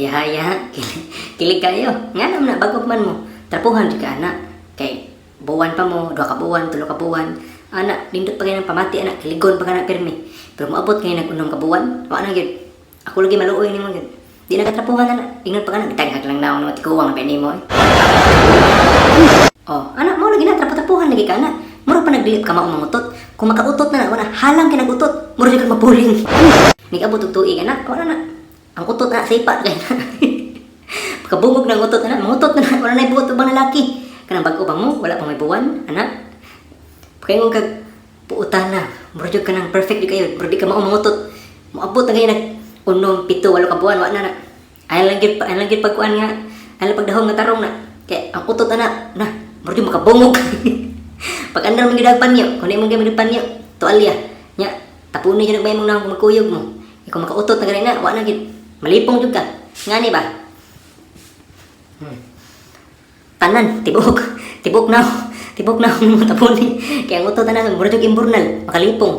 Haya-haya, kilig kayo. Nga naman na, bago pa man mo. Trapuhan jud ka, ana. Kay, buwan pa mo, 2 ka buwan, 3 ka buwan. Ana, nindot pa kayo ng pamati, ana, kiligon pa ka na pirmi. Pero moabot kayo nag 6 ka buwan, wa na gyud. Ako lagi maluoy nimo gyud. Di na katrapuhan ana. Ingon pa ka na, gitaghag lang naong naman tikuwang na nimo eh. Oh, ana, mo lagi na, trapo-trapuhan lagi ka, ana. Mura pa nagdilip ka mao mangutot. Kung makautot na na, wala, halang kay nagutot. Mura jud ka mapuling. Nigabot og tuig, ana, wala na. Ang utot na, sipa kay na. Pagkabungog ng utot na, mangutot na na, wala na ibuot ubang lalaki. Kanang bag-o pa mo, wala pa may buwan, ana. Pagkaingon kag puutan na, mura jud ka nang perfect di kayo, mura di ka mao mangutot. Moabot na kayo nag 6, 7, 8 ka buwan, wala na na. Ay lang gyud pagkuan nga, ay lang pagdahom nga tarong na. Kay ang utot na na, na, mura jud makabungog. Pag andar man gyud ang panyo, kung di mo gyud panyo, tualya. Nya, tapuni jud ang mong nang magkuyog mo. Ikaw makautot na gani na, wa na gyud. Malipong jud ka. Ngani ba? Tanan, tibok. Tibok na. Tibok na ang mga tapuni. Kaya ang utot na na, mura jud imburnal, makalipong.